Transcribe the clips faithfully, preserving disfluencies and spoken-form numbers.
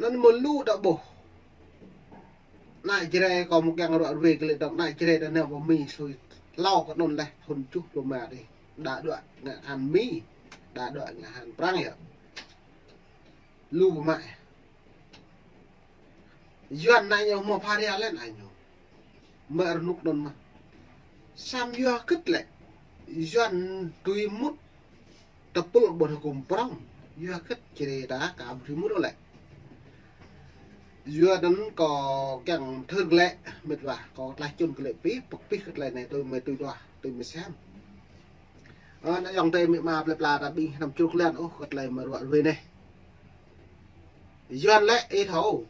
Anŭn mơ̆ lu ta ƀuh. Ană Jrai kâo mơ̆ kiăng ruă ruê kơ lĕ dong ană Jrai ta nao pơ Mi sui. Hlâo kơ anŭn laih thŭn tơjuh pluh rơma dih. Đa đuaĭ ngă hăng Mi. Đa đuaĭ ngă hăng Prăng yơh. Lu pơmă. Yuan ană ñu hmâo pha ria lĕ ană ñu. Mă rơnŭk anŭn mơ̆n. Samơ̆ yua hơget lĕ. Yuan tui mŭt tơpul ƀôn hơkŭm prŏng. Yua hơget Jrai ta ka tui mŭt lĕ. Yua anŭn kâo kiăng thâo lĕ, mĕt wa, kâo tlaih čun kơ lĕ pih, pơ̆k pih kơ tơlơi anai tui mơi tui duah, tui mơi sem. Ơ, ană ayŏng adơi amĭ ama plơi pla ta ƀing hnăm čruk lan ôh kơ tơlơi mơi ruă ruê anai. Yuan lĕ ih thâo.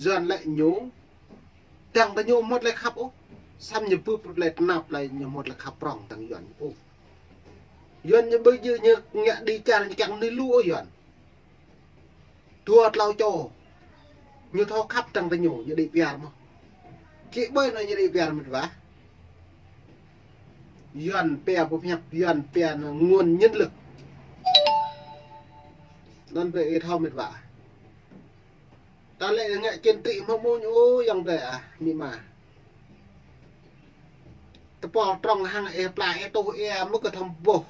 Yuan lĕ ñu. Dăng ta ñu hmâo tơlơi khăp ôh. Samơ̆ ñu bưp tơlơi tơnap lĕ ñu hmâo tơlơi khăp prŏng dăng Yuan ôh. Yuan ñu ƀơi jơ̆ ñu ngă đi čar ñu kiăng nui lu ôh Yuan. Dua tlâo čô. Ñu thâo khăp dăng ta ñu, ñu đĭ piar mơ̆n. Kĭ ƀơi anŭn ñu đĭ piar mĕt wa. Yuan pia pơhiăp, Yuan pia anŭn nguồn nhân lực. Anŭn pia ih thâo mĕt wa. Ta lĕ ngă chiến trị mơ̆ mơ̆n ôh ayŏng adơi ah, amĭ ama. Tơpul trŏng hăng ih pla ih tuh ih mơ̆ kơ thăm boh.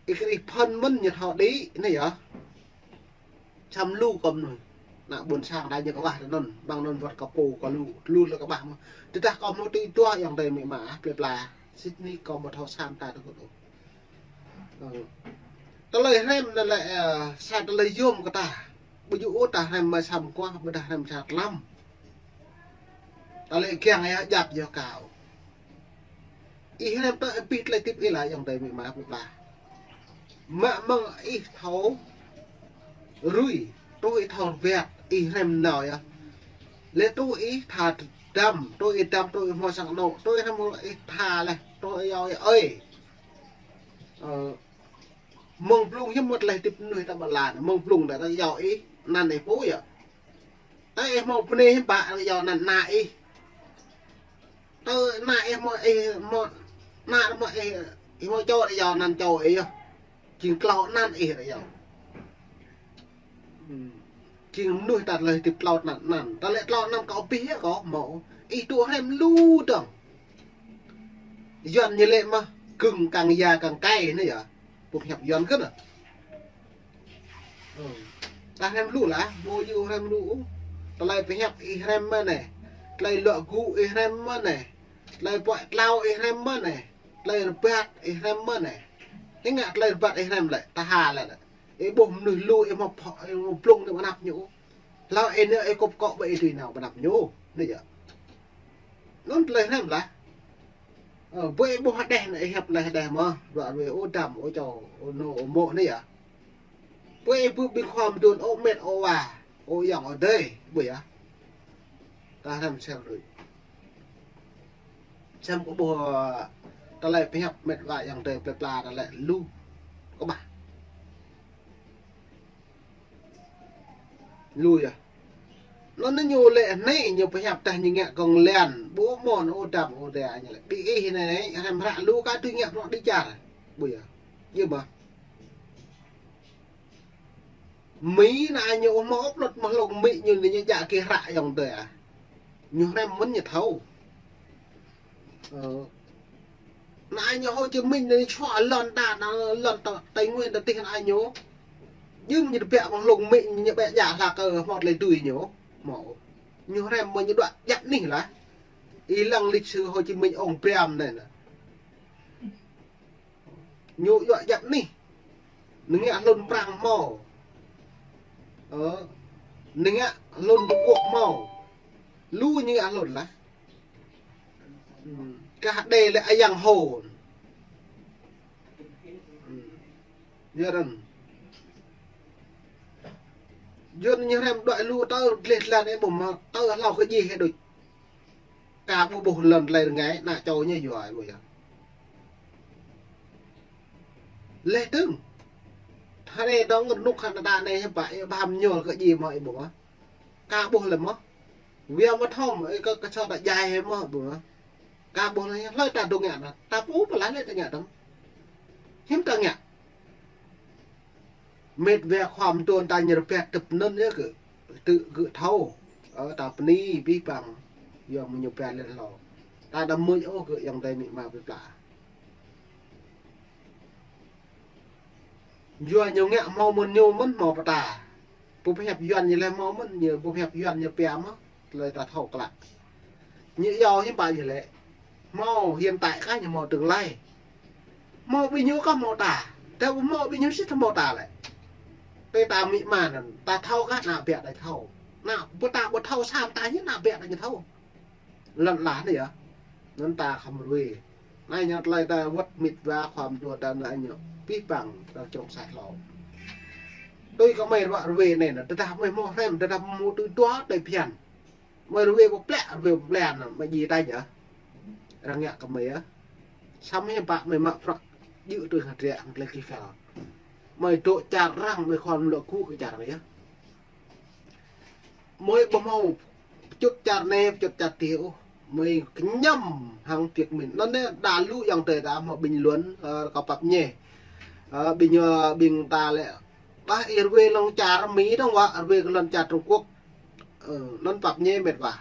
Ih kơ ih phơn mơ̆n ñu thâo đĭ, anai yơh. Samơ̆ lu kơ mơnuih. Ană ƀôn sang đa ñu kơƀah anŭn, ƀăng anŭn wơ̆t kơ pô kơ lu, lu lĕ kơƀah mơ̆n. Tơdah kâo mơ̆ tui duah ayŏng adơi amĭ ama, plơi pla. Sĭt nik kâo mơ̆ thâo sang ta tơgŭt ôh. Ơ. Tơlơi hrăm anŭn lĕ, ơ, sa tơlơi yôm kơ ta. Ƀu djơ̆ ôh ta hrăm mơi samơ̆ kuah, ƀôdah hrăm sa tlam. Tơlơi kiăng yơh djăp yơh kâo. Ih hrăm tơ ih pĭt tơlơi tĭp ih lĕ ayŏng adơi amĭ ama plơi pla. Mă mơ̆ng ih thâo rui, truh ih thâo rơbat, ih hrăm nao yơh. Lĕ truh ih tha dăm, truh ih dăm, truh ih hmâo sang anŏ, truh ih hrăm ih tha leh, truh ih yua ih ơi. Ơ, mơ̆ng blung hiư̆m mơ̆ tơlơi tĭp mơnuih ta ƀă lan, mơ̆ng blung ta yua ih, anăn ih pô yơh. Tơ ih hmâo bơnai hiư̆m pă, yua anăn ană ih. Tơ ană ih hmâo ih, hmâo ană hmâo ih, ih hmâo čô yua anăn čô ih yơh. Jing tlâo anăn ih yơh. Hm. Jing mơnuih ta tơlơi tĭp tlâo anăn, anăn. Ta lĕ tlâo anăn kâo pĭt yơh kâo hmâo. Ih tŭ hrăm lu dong. Yuan ñu lĕ mơ̆, gừng càng già càng cay anai yơh. Pơhiăp Yuan kơ anŭn. Ơ. Ta hrăm lu lah, ƀu djơ̆ hrăm lu. Tơlơi pơhiăp ih hrăm mơ̆n anai. Tơlơi luă gŭ ih hrăm mơ̆n anai. Tơlơi puăi tlao ih hrăm mơ̆n anai. Tơlơi rơbat ih hrăm mơ̆n anai. Ih ngă tơlơi rơbat ih hrăm lĕ, ta ha lĕ. Ih ƀuh mơnuih lu, ih hmâo pho-, ih hmâo blung anŭn ƀơi anăp ñu. Hlâo ih nao ih kŭp kŏ ƀơi ih tui nao ƀơi anăp ñu. Anai yơh. Anŭn tơlơi hrăm lah. Ơ, ƀơi ih ƀuh hơđeh anai ih hiăp tơlơi hơđeh mơ̆. Ruă ruê ôh dăm, ôh čô, ôh nô, ôh mô̆ anai yơh. Ƀơi ih ƀuh ƀing khua mơdôn ôh mĕt ôh wa, ôh ayŏng ôh adơi, ƀơi yơh. Ta hrăm sem rui. Sem kơ ƀuh tơlơi pơhiăp mĕt wa ayŏng adơi plơi pla ta lĕ lu. Kơƀah. Lu yơh. Anŭn ñu lĕ anai ñu pơhiăp tah ñu ngă kông lan. Ƀu mơ̆n ôh dăm ôh adơi ñu lĕ. Ƀing ih anai anai, hrăm hră lu kơ tui ngă prŏng đi čar. Ƀu yơh. Yơh mơ̆. Mi ană ñu ôh mơ̆ ôp lŏt mơ̆ hlŏng Mi ñu anai ñu djă kơ hră ayŏng adơi ah. Ñu hrăm mơ̆n ñu thâo. Ơ. Ană ñu Hồ Chí Minh anai čuă lŏn ta, ană lŏn ta, Tây Nguyên ta tih ană ñu. Jing ñu tơbiă mơ̆ hlŏng Mi ñu ƀĕ djă hla kơ hmŏt lĕ tui ñu. Mơ̆. Ñu hrăm mơ̆ ñu đuaĭ djăp anih lah. Ih lăng lịch sử Hồ Chí Minh ông Brem anai nă. Ñu yua djăp anih. Ñu ngă hlŭn Prăng hmâo. Ơ. Ñu ngă hlŭn Trung Quốc hmâo. Lu ñu ngă hlŭn lah. Hm. Kah đe lĕ ayăng hôn. Hm. Yua anŭn. Yua anŭn ñu hrăm đuaĭ lu tơ gleh glan ih ƀuh mơ̆ tơ hlâo kơ djih hĕ đôč. Ka ƀu ƀuh lŏn tơlơi rơngai, ană čô ñu yua ih ƀuh yơh. Leh dơ̆ng. Tha anai dong rơnŭk hă ană ta anai hiư̆m pă, ih ƀam ñuôl kơ djih mơ̆ ih ƀuh mơ̆. Ka ƀuh lĕ mơ̆. Wia mơ̆ thom, ih kơ, kơ čô ta djai hĕ mơ̆ ƀuh mơ̆. Ka ƀuh lĕ, hlơi ta dŏ ngă anŭn. Ta pô pơlah lĕ ta ngă dơ̆ng. Hiư̆m ta ngă. Mĕt wĕ khua mơtuan ta ñu rơbet tơpơnŭn yơh kơ, tŭ kơ thâo. Ơ, ta pơni abih bang, yua mơ̆ ñu pĕ lĕ hlâo. Ta đăm mŭt ôh kơ ayŏng adơi amĭ ama plơi pla. Yua ñu ngă hmâo mơ̆n ñu mơ̆n hmâo pơta. Pơhiăp Yuan ñu lĕ hmâo mơ̆n ñu, pơhiăp Yuan ñu pĕ mơ̆n, tơlơi ta thâo klă. Ñu yua hiư̆m pă ñu lĕ. Hmâo hiện tại kah ñu hmâo tương lai. Hmâo ƀing ñu kah hmâo ta. Tơdah ƀu hmâo ƀing ñu sĭt hmâo ta lĕ. Tơdah ta amĭ ama anŭn, ta thâo kah ană ƀiă ta thâo. Ană ƀu ta ƀu thâo sa mơta ñu ană ƀiă ta ñu thâo. Lŏn ala anai yơh. Anŭn ta khŏm ruai. Anai ñu tơlơi ta wơ̆t mĕt wĕ khua mơtuan ta anai ñu. Abih bang ta čŏng sa hlâo. Tui kơ mơi ruă ruai anai anŭn, tơdah mơi hmâo hrăm, tơdah mơi hmâo tui dua tơlơi phiăn. Mơi ruai pơplĕ, ruai pơplĕ anŭn, mơi ji ta yơh. Arăng ngă kơ mơi yơh. Samơ̆ hiư̆m pă mơi mă prăk, jư̆ tui hăng triă, hăng tơlơi kih kal. Mơi dŏ čar arăng, mơi khŏm lŏ gŭ kơ čar arăng yơh. Mơi ƀu hmâo pơčŭt čar anai, pơčŭt čar adih ôh. Mơi kơñăm hăng tiêk min. Anŭn anai đa lu ayŏng adơi ta hmâo bình luận, ơ, kâo pap ñe. Ơ, ƀing, ơ, ƀing ta lĕ. Bah, ih ruai lŏn čar Mi dong wă, ruai kơ lŏn čar Trung Quốc. Ơ, anŭn pap ñe mĕt wĕ.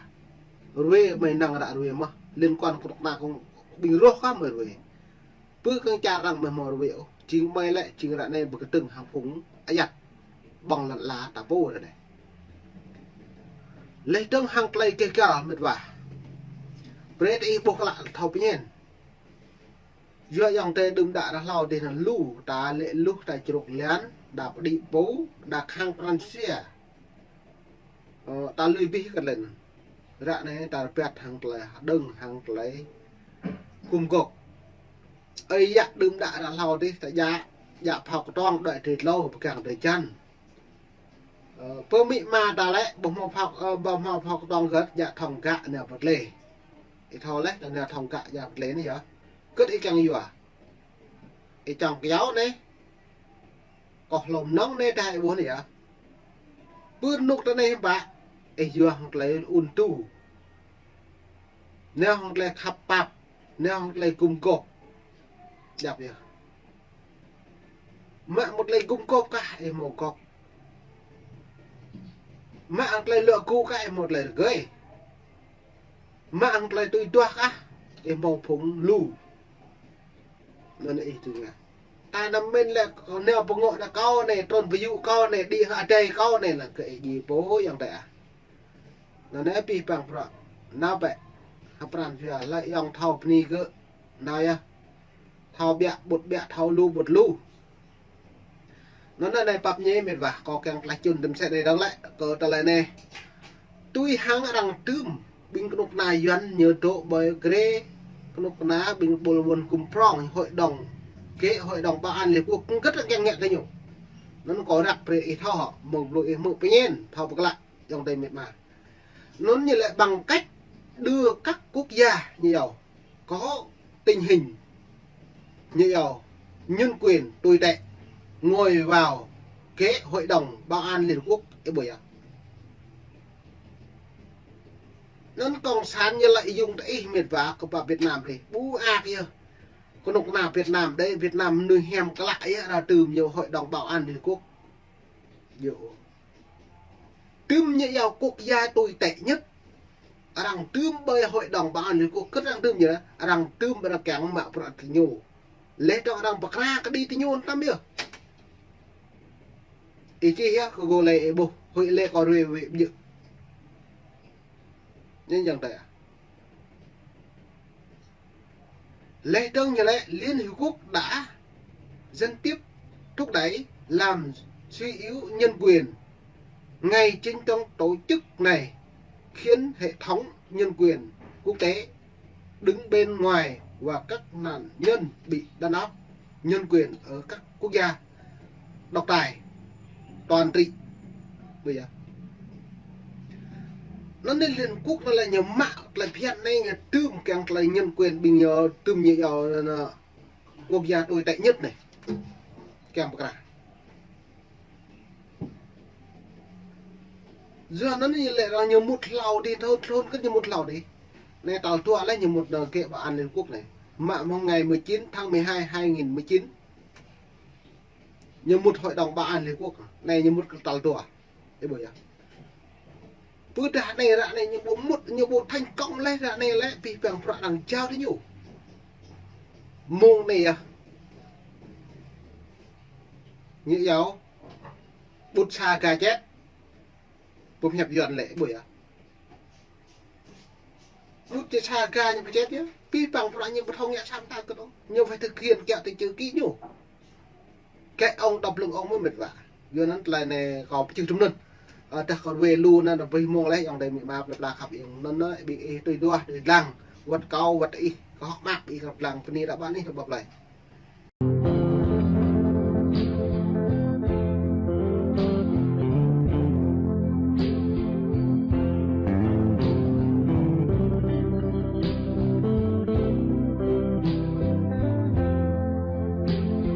Ruai mơi năng ră ruai mơ̆n. Liên quan kơ anŭn kơ ƀing rŏh kah mơi ruai. Pơ kơ čar arăng mơi hmâo ruai ôh. Jing mơi lĕ, jing ră anai pơkơdơ̆ng hăng phung ayăt. Ƀơ̆ng lŏn ala ta pô ră anai. Lĕ dơ̆ng hăng tơlơi kih kal mĕt wĕ. Brơi ih ƀuh klă thâo pơñen. Yua ayŏng adơi đưm đă ră hlâo dih anŭn lu, ta lĕ lu ta čruk lian, đa pơđĭ pô, đa khăng pran sia. Ơ, ta lui abih kơ lĕn. Ră anai ta rơbat hăng tơlơi, dơ̆ng hăng tơlơi gum gôp. Ơi yă đưm đă ră hlâo dih, ta djă, djă phao kơtong, đuaĭ tơlơi hlâo, pơgang tơlơi jăn. Ơ, pơ amĭ ama ta lĕ, ƀu hmâo phao, ơ, ƀu hmâo phao kơtong gơ̆t, djă thŏng gă nao pơ tơlơi. Ih thâo lĕ, ta nao thŏng gă djă pơ tơlơi anai yơh. Gơ̆t ih kiăng yua. Ih čŏng kơyâo anai. Kơ hlŏm nŏng anai ta ih ƀuh anai yơh. Pơ rơnŭk ta anai hiư̆m pă. Ih yua hăng tơlơi ŭn tu. Nao hăng tơlơi khăp pap. Nao hăng tơlơi gum gôp. Djăp yơh. Mă mơ̆ tơlơi gum gôp kah, ih hmâo gôp. Mă hăng tơlơi lŏ gŭ kah, ih hmâo tơlơi rơgơi. Mă hăng tơlơi tui duah kah, ih hmâo phung lu. Anŭn ih tui ngă. Ta anăm min lĕ, nao pơngŏ nao kâo anai, trŭn pơyŭ kâo anai, đĭ hăng adai kâo anai lĕ kơ ih ji pô ayŏng adơi ah. Anŭn anai abih bang bruă. Nao bĕ. Hơpran jua lĕ ayŏng thâo bơni gơ̆. Nao yơh. Thâo ƀiă ƀut ƀiă, thâo lu ƀut lu. Anŭn anai pap ñe mĕt wĕ, kâo kiăng tlaih čun tơm sĕ anai dơ̆ng lĕ, kơ tơlơi anai. Tui hăng arăng tưm, ƀing kơnuk kơna Yuan ñu dŏ ƀơi grê, kơnuk kơna ƀing ƀôl wơ̆n gum prŏng, hội đồng, kơ hội đồng bảo an Liên Quốc, kơt kiăng ngă kơ ñu. Anŭn kâo răk brơi ih thâo hŏ, mơ̆ng blung ih hmư̆ pơñen, thâo pơklă, ayŏng adơi mĕt wĕ. Anŭn ñu lĕ bằng cách đưa các quốc gia ñu yơh có tình hình ñu yơh nhân quyền tồi tệ ngồi vào ghế Hội đồng Bảo an Liên Quốc, ih ƀuh yơh. Anŭn cộng sản ñu lĕ yŭng tơ ih mĕt wĕ kơ pă Việt Nam dih. Ƀu ăt yơh. Kơnuk kơna Việt Nam đơi, Việt Nam mơnuih hiam klă yơh, arăng tưm ñu Hội đồng Bảo an Liên Quốc. Yơh. Tưm ñu yơh quốc gia tồi tệ nhất. Arăng tưm ƀơi Hội đồng Bảo an Liên Quốc, kơt arăng tưm ñu, arăng tưm arăng kiăng mă bruă tơ ñu. Lĕ dơ̆ng arăng pơkra kơđi tơ ñu tăm yơh. Ih čih yơh, kơ gô lĕ ih ƀuh, huĭ lĕ kâo ruai wĕ ƀiă. Ñu jing tơ ah. Lĕ dơ̆ng ñu lĕ Liên Hiệp Quốc đã gián tiếp thúc đẩy làm suy yếu nhân quyền. Ngày chính thống tổ chức này khiến hệ thống nhân quyền quốc tế đứng bên ngoài và các nạn nhân bị đàn áp nhân quyền ở các quốc gia độc tài toàn trị. Ƀuh yơh. Anŭn anai Liên Quốc anŭn lĕ ñu mă tơlơi phiăn anai ñu tưm kiăng tơlơi nhân quyền ƀing ñu tưm ñu yơh anŭn quốc gia tồi tệ nhất anai. Kiăng pơkra. Yua anŭn anai lĕ arăng ñu mŭt hlâo dih, thâo thun kơ ñu mŭt hlâo dih. Anai tal dua lĕ ñu mŭt anŭn ghế Bảo an Liên Quốc anai. Mă mơ̆ng ngày mười chín tháng mười hai, hai nghìn mười chín. Ñu mŭt Hội đồng Bảo an Liên Hợp Quốc, anai ñu mŭt kơ tal dua. Ih ƀuh yơh. Pơdah anai ră anai ñu ƀu mŭt, ñu ƀu thành công leh, ră anai lĕ abih bang bruă arăng jao tơ ñu. Mơ̆ng anai yơh. Ñu yua ƀut sa ga čet. Pơhiăp Yuan lĕ ƀuh yơh. Ƀut či sa ga ñu pơčet yơh. Abih bang bruă ñu ƀu thâo ngă sa mta kơ tơ. Ñu phải thực hiện kiăo tơ chữ ký ñu. Kĕ ŏng dŏ lơ̆m ŏng mơ̆ mĕt wa. Yua anŭn tơlơi anai kâo pơčeh tơm anŭn. Ơ, dah kâo wai lu anŭn abih mơ̆ng leh, ayŏng adơi amĭ ama plơi pla khăp ayŏng anŭn, ơ, ƀing ih tui duah, tui lăng. Wơ̆t kâo, wơ̆t ih, kâo hơ̆k mơak ƀing ih khăp lăng, bơni ră anai, ră anai.